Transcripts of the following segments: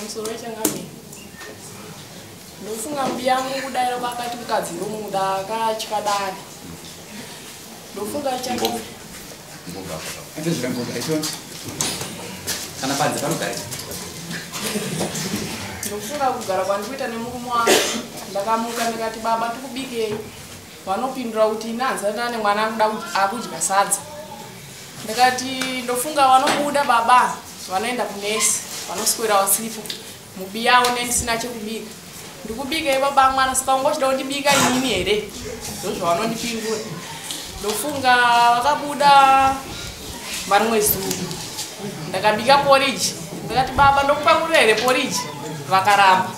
Pamusoro wechangamire, ndofunga mbiya yangu kudaira kwakati mukadzi ndomuda akatya dare. Ndofunga changamire. Kana panze panogarika. Ndofunga kugara kwandikuita nemurume wangu, ndakamuka ndikati baba tikubikei. Vanopindura kuti ini hanzani ane mwana akuda akudya sadza. Ndikati ndofunga vanobuda baba vanoenda kunesi vanoswera vasipo mubiyawo nendisina chekubika. Ndikubikei baba mwana saka unga uchida kundibika inini here? Ndozvavanondipindura. Ndofunga vakabuda marimwe zuva ndakabika poriji. Ndakati baba ndokupakurira here poriji? Vakaramba.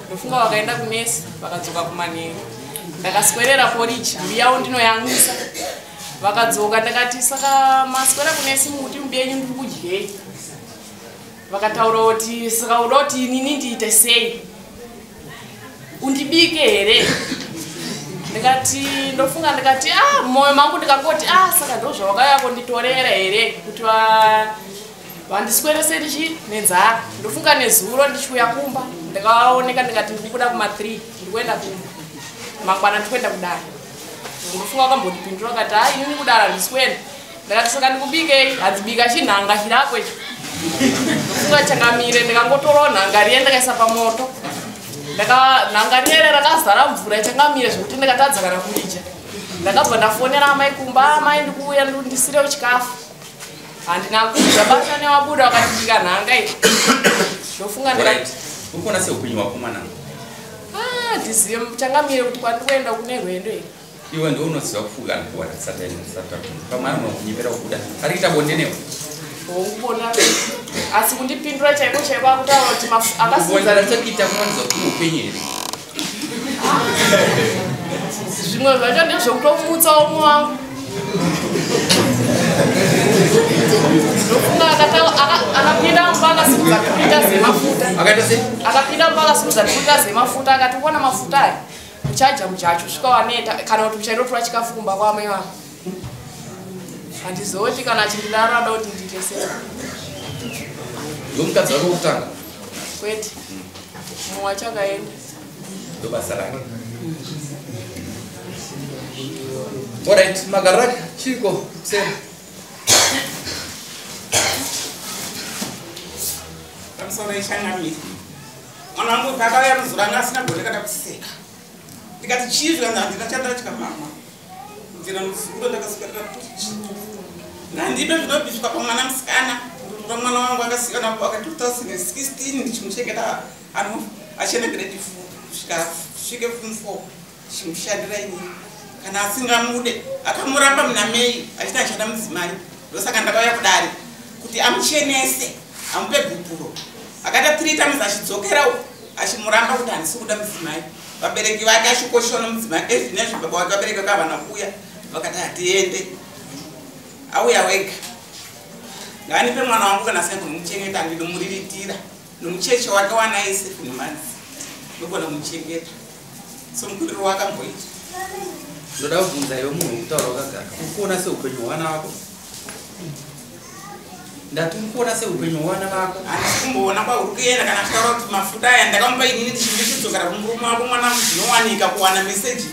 Ndofunga vakaenda kunesi vakadzoka kumanheru. Ndakaswerera poriji mbiyawo ndinoyamwisa. Vakadzoka ndakati saka maswera kunesi mukuti mbiya yenyu ndiri kudyei? Vakataura kuti saka uda kuti inini ndiite sei? Undibike here? Ndikati ndofunga ndikati ah moyo mangu ndikangoti ah saka ndozvawakauya kunditorera here kuti vandiswerese ndichi nenzara. Ndofunga nezuro ndichiuya kumba ndakaoneka ndikati ndikubuda kuma 3 ndikuenda kumba mangwana ndikuenda kudare. Ndofunga wakambondipindura akati ah inini kudare handisi kuenda. Ndakati saka ndikubikei? Hadzibika chinhanga chirako icho. Ndofunga changamire ndikangotorawo nhanga riye ndakaisa pamoto. Nhanga riye rakazara mvura changamire zvekuti ndakatadza kana kuidya. Ndakabva ndafonera amai kumba, amai ndikuuya ndisirewo chikafu. Handina kudya basa newabuda wakatibika nhanga iyi. Ndofunga ndikati uri kuona seupenyu hwako mwanangu? Ah, ndizive changamire kuti kwandikuenda kune rwendo here. Iwe ndiwe unoziva kufuga kuwana tisati pamwe anokunyepera kubuda ari kuita bonde newe. Hongu asi kundipindura chaiko chaiko akutaura kuti akasimudza chekuita kunoratidza kuti upenyu here? Zvimwe zvacho ndezvekutomutsa umwe wangu. Ndofunga akapinda mumba akasimudza 2 liters emafuta. Akaita sei? Akapinda mumba akasimudza 2 liters emafuta akati uona mafuta aya uchaja mujacho svika waneta kana kuti uchandotora chikafu kumba kwamai vangu. Handizoti kana achindidaro ada kuti ndiite sei. Ndomukadzi wako wekutanga? Kwete. Mumwe wacho akaenda. Ndobasa rake. Alright, magaraka chiko kusema. Pamusoro ichangamire. Mwana wangu paakauya muzura anga asina gore kana kuseka. Ndikati chii zvikanzi handina chandatya mama. Kubvira muzukuru ndakaswera porridge. Ngandipe zvinobviswa pamwana musikana. Ndotora mwana wangu akasikana wake 2016 ndichimuchengeta achienda grade 4 kusvika svike form 4 ndichimushandira inini. Kana asingamude akamuramba muna May achiti achada mudzimai. Ndosaka ndakauya kudare kuti amuchenese amupe gupuro. Akaita 3 times achidzokera uko achimuramba kuti handisi kuda mudzimai. Vabereki vake achikoshona mudzimai ezvinezvi baba vake vabereki vake havana kuuya vakati hatiende. Auya wega. Ngaanipe mwana wangu kana asina kumuchengeta ndinomuriritira. Nomucheche wake wana 7 months. Ndogona kumuchengeta. Somukuriro wakamboita. Ndoda kubvunza iwe munhu wekutaura wakagara. Uri kuona seupenyu hwevana vako? Ndati uri kuona seupenyu hwevana vako? Handisi kumboona kwauri kuenda kana achitaura kuti mafuta aya ndakamupa inini ndichidzokera kumurume wako mwana zvinowanika kuwana meseji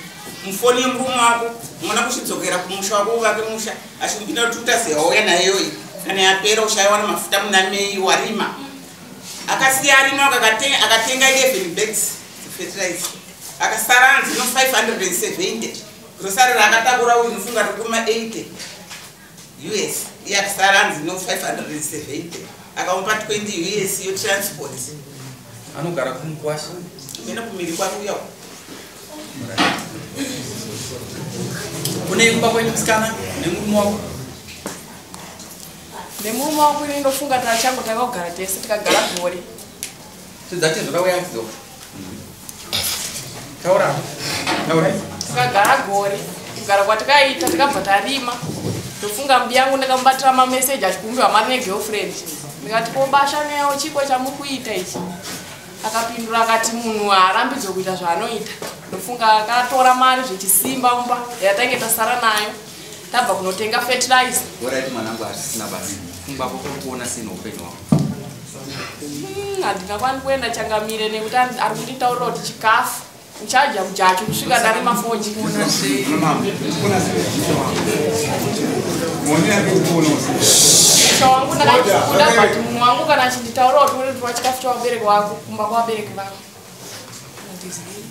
mufoni yemurume wako mwana kuchidzokera kumusha wako uvake musha achikupinda kuti utaziva wauya nayo iyi kana yapera ushaiwana mafuta muna May warima. Akasiya arima akatenga 11 bags fertilizer. Akasara anzi no 570. Grocery raakatakura uyu unofunga riri kuma 80 US. Iye akasara anzi no 570. Akamupa 20 US yo transport. Anogara kumukwasha. Mena kumiri kwake uya. Kune kumba kwenyu musikana nemurume wako? Nemurume wangu ini ndofunga tachangu takagara tese tikagara gore. Tidzati zvakauya achidzoka. Taura. Taura. Tikagara gore. Kugara kwatikaita tikabva tarima. Ndofunga mbi yangu ndakamubatira mameseji achikumbirwa mari negirlfriend. Ndikati ko basha newo chiko chamukuita ichi? Akapindura akati munhu haarambidzwe kuita zvaanoita. Ndofunga akatora mari zvechisimba mumba yatange tasara nayo. Tabva kunotenga fertilizer. Alright mwanangu asisina basa. Funga kwako kuona sei neupenyu hwako. Handina kwandikuenda changamire nekuti ari kunditaurira kuti chikafu uchadya mujacho kusvika ndarima foji. Musha wangu ndakachikuda but mumwe wangu kana achinditaurira kuti unotorwa chikafu chavabereki vako kumba kwavabereki vako. Handizivi.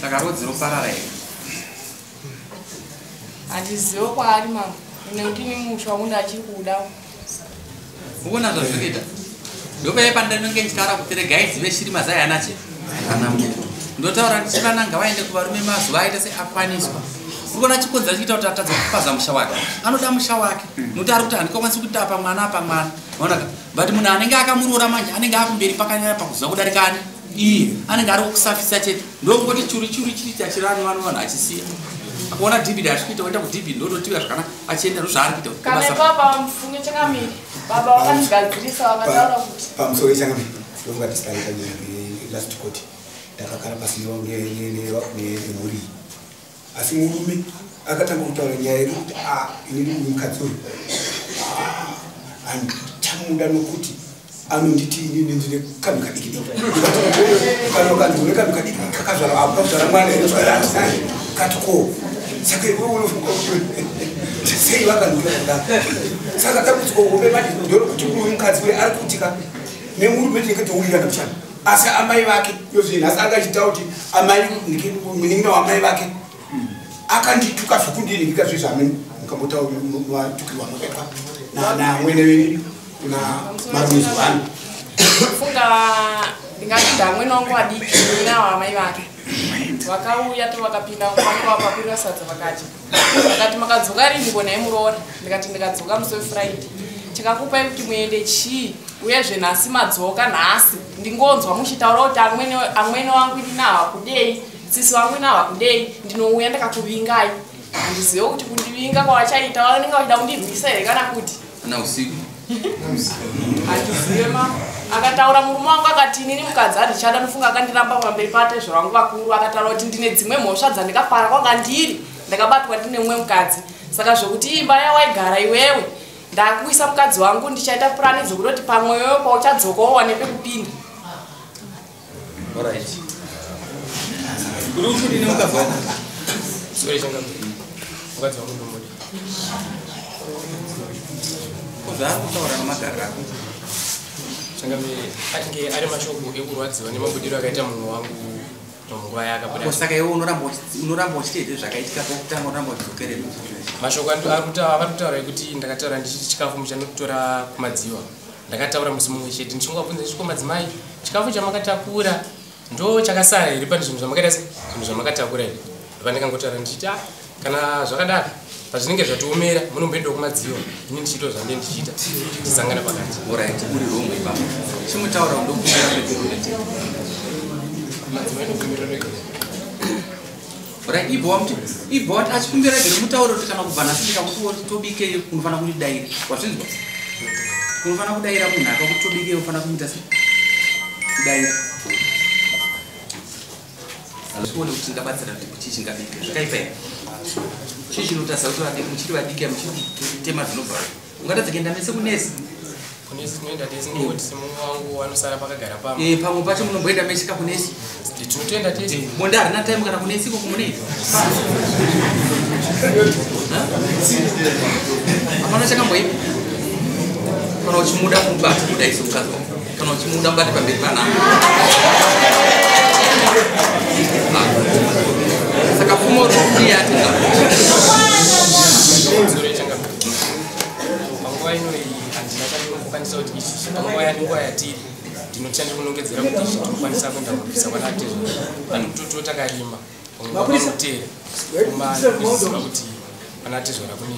Saka rodzi roparara here? Handizivi kwaari mama nekuti ini musha wangu ndachiri kuda. Ukuona zvazvinoita? Ndopaya pandinenge ndichitaura kuti regai dzive shiri mazai anache ana muto. Ndotaura ndichi vana ngavaende kuvarume mazuva aita seakwaniswa. Urikuona chikonzero chiita kuti atadze kupaza musha wake. Anoda musha wake. Nokuti ari kuti handikwanisi kuti apa mwana apa mwana. Maonaka? But munhu anenge akamuroora manje anenge akumberi pakanyanya pakuziva kudarika ani? Iye anenge ari kusafisa chete. Ndokungoti churu churu chiri chachirani vanhu vanhu achisiya. Akaona DVD ari kuita oenda kuDVD ndototiwa zvakanaka achienda ndozvaari kuita. Kana ipapa mufunge changamire. Baba vakandigadzirisa vakataura kuti pamusoro changamire ndofunga tisikaita nyaya last court ndakagara pasi nemhuri. Asi murume akatanga kutaura nyaya yekuti inini mukadzi uyu handichamuda nokuti anonditi inini ndine kanhu kadiki diki. Kana ukanzi une kanhu kadiki kakazvara apo kakuzvara mwana here kati ko. Saka iwe unofunga kuti sei vakandiura kudaro. Saka dambudziko hombe manje nderekuti uyu mukadzi uyu ari kuti ka nemurume tinenge towirirana kushanda. Asi amai vake yozve nhasi angachitaura kuti amai munin'ina wamai vake akandituka zvekundinhika zvezvo amene mukambotaura matukirwa makaitwa namwene venyu na maruzi vanhu. Funga ndingati ndamwene wangu vadiki munin'ina wamai vake vakauya to vakapinda vakapakurira sadza vakadya. Vakati makadzoka rini ko nhai muroora? Ndikati ndikadzoka musi weFriday. Chakakupai kuti muende chii? Uyezve nhasi madzoka nhasi ndingonzwa muchitaura kuti amwene wangu inini havakudei, sisi wangu ini havakudei, ndinouya ndakakuvingai. Handizive kuti kundivinga kwavachaita vanenge vachida kundirwisa here kana kuti kana usiku. Handizive ma akataura murume wangu akati inini mukadzi handichada ndofunga akandiramba pamberi patezvaro vangu vakuru akataura kuti ndine dzimwe mhosva dzandikapara kwanga ndiri ndakabatwa ndine mumwe mukadzi. Saka zvokuti imba yawaigara iwewe ndakuisa mukadzi wangu ndichaita purani dzekutoti pamwe iwewe pauchadzoka uwane pekupinda. Alright. Uri kuti ne mukadzi wako? Sorry changamire. Mukadzi wangu ndomuda. Ko zvaari kutaura nemagariro ako? Changamire anenge ari mashoko ekurwadziwa nemabudiro akaita munhu wangu munguva yaakabuda. Ko saka iwe unoramba uchiti zvakaitika pokutanga unoramba uchidzokerera? Mashoko ari kutaura ekuti ndakataura ndichiti chikafu muchanotora kumadziwa. Ndakataura musi mumwe chete ndichingobvunza ndichiti ko madzimai chikafu chamakatakura ndo chakasara here pane zvinhu zvamakaita se zvinhu zvamakatakura here? Pandakangotaura ndichiti kana zvakadaro pazvinenge zvatiomera munomboendawo kumadziwa ini ndichiita zvandenge ndichiita tisangana pakati. Alright, uri wrong ipapo. Chimutaura ndokumbira regerero. Madzimai ndokumbira regerero. Alright, ibva wamuti ibva wati achikumbira regerero mutaure kuti kana kubva nhasi ndikakuti tobike unofanira kundidaira. Wazvinzwa? Unofanira kudaira munhu akakuti tobike unofanira kumuita sei? Kudaira. Tione kuti tingabatsira kuti chii chingabike. Zvakaipa here? Chii chinotasa kuti vadiki muchiri vadiki muchiri kutema dzinobva? Ungatadza kuenda mese kunesi? Kunesi tinoenda tese nekuti semumwe wangu anosara pakagara pamwe. Pamwe pacho munomboenda mese ka kunesi? Tinotoenda tese. Bonde harina time kana kunesi ikoko munei? Hapana chakamboipa. Kana uchimuda mubate kudai semukadzi wako. Kana uchimuda mubate pamberi panapa. Saka pfumo rinokuya atinga. Panguva ino iyi handina chandinokwanisa kuti ichi panguva yanguva yatiri ndinotya ndikunongedzera kuti ichi ndinokwanisa kuenda kubvisa kwana tezvara. Vanhu takarima vanotera kuziva kuti pana tezvara kune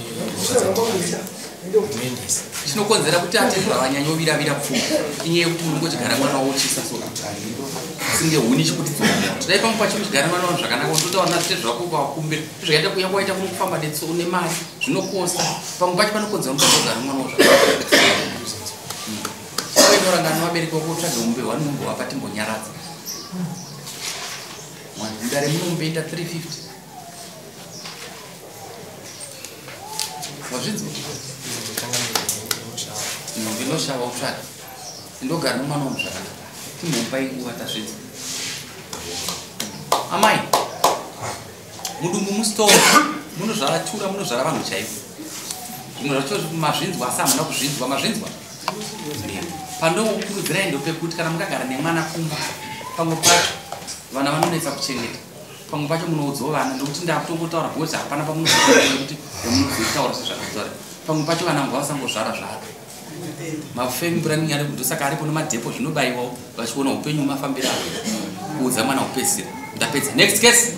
ndinoendesa. Chinokonzera kuti atezvara vanyanyovira-vira pfuma inyaya yekuti munhu ungochigara mwana wavo uchisa so singe huni chikuti dzoka. Dai pamwe pacho uchigara mwana wavo zvakanaka unototaura natezvara vako ukavakumbira. Zvakaita kuya kwaita kuno kufamba nemari zvinokosta. Pamwe pacho panokonzera kuti utogara mwana wavo zvakanaka. Unorangana nevabereki vako utsvage mombe hwanombo timbonyaradza. Mudare munomboenda 350. Wazvinzwa? Ndinoshava utsvage. Ndogara nemwana wangu zvakanaka. Timbomupai nguva tazvinzwa. Amai, mudumbu musitoro munozvara tura, munozvara vanhu chaivo. Zvimwe zvacho mazvinzwa asi hamuna kuzvinzwa. Mazvinzwa? Pandokukurudzirai ndopekuti kana mukagara nemwana kumba, pamwe pacho vana vanonetsa kuchengeta. Pamwe pacho munoudzawo vana, ndokuti ndakutongotaura because hapana pamunokuti yamunozoitaura sezvakataura. Pamwe pacho vana nguva vasangozvara zvaro. Mafamily planning ari ndosaka aripo nemadepo zvinobayiwawo vachiona upenyu mafambiro avo. Kuudza mwana kupedzisira. Ndapedza. Next case.